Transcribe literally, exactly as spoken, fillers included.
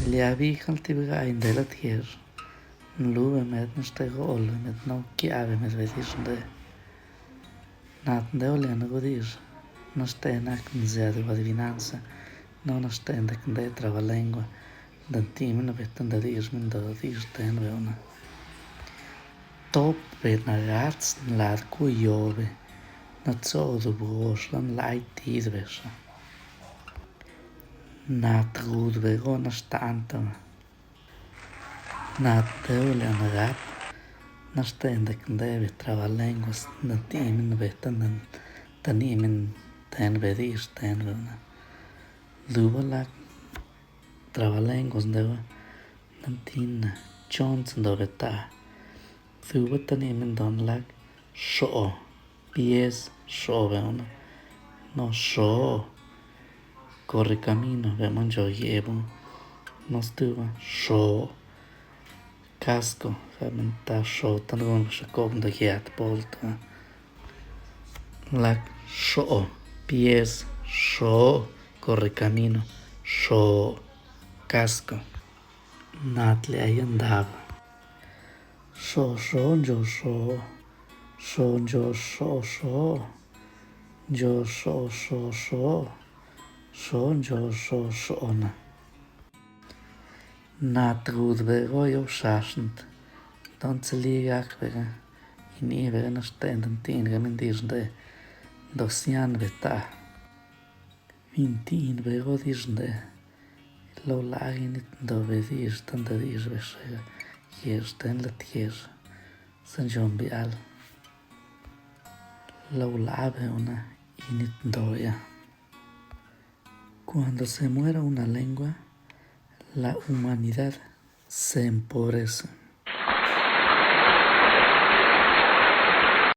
Lia bikan ti bgay nde la tier. Nlube med nste go ol med no kia be med be dir nde. Nat nde ole no go dir. Nste nak nzia de adivinanza. No nste nde nde trabalengua. Nde timen bet nde dir men do dir ten be ona. Top be na gats lad ku yobe. Na tso du boslan lai tid be sa. Nat gud be go nste anta. Nat deu le nagat. Nste nde nde be trabalenguas nde timen be tan nde timen ten be dir ten be na. Duba lak trabalenguas nde ba nde tin na chons ndo be ta. Duba tani men don lak sho pies sho be una. No sho correcamino be man jo yebo. No stuba sho casco be man ta sho tan gon be shakop ndo yat polta. Lak sho pies sho correcamino sho casco. Nat le ayan daba. Sho sho njo sho. Sho njo sho sho. Njo sho sho sho. Sho njo sho sho na. Nat gud be go yo shashnt. Don tseli gak be ga. Ini be ga na shte ndan tin ga min dir nde. Do sian be ta. Vinti in be go dir nde. Lo la agi nit ndo be dir tan da dir be shega. Yer ten la tier. San John bi al. Lo la be una init ndo ya. Cuando se muera una lengua, la humanidad se empobrece.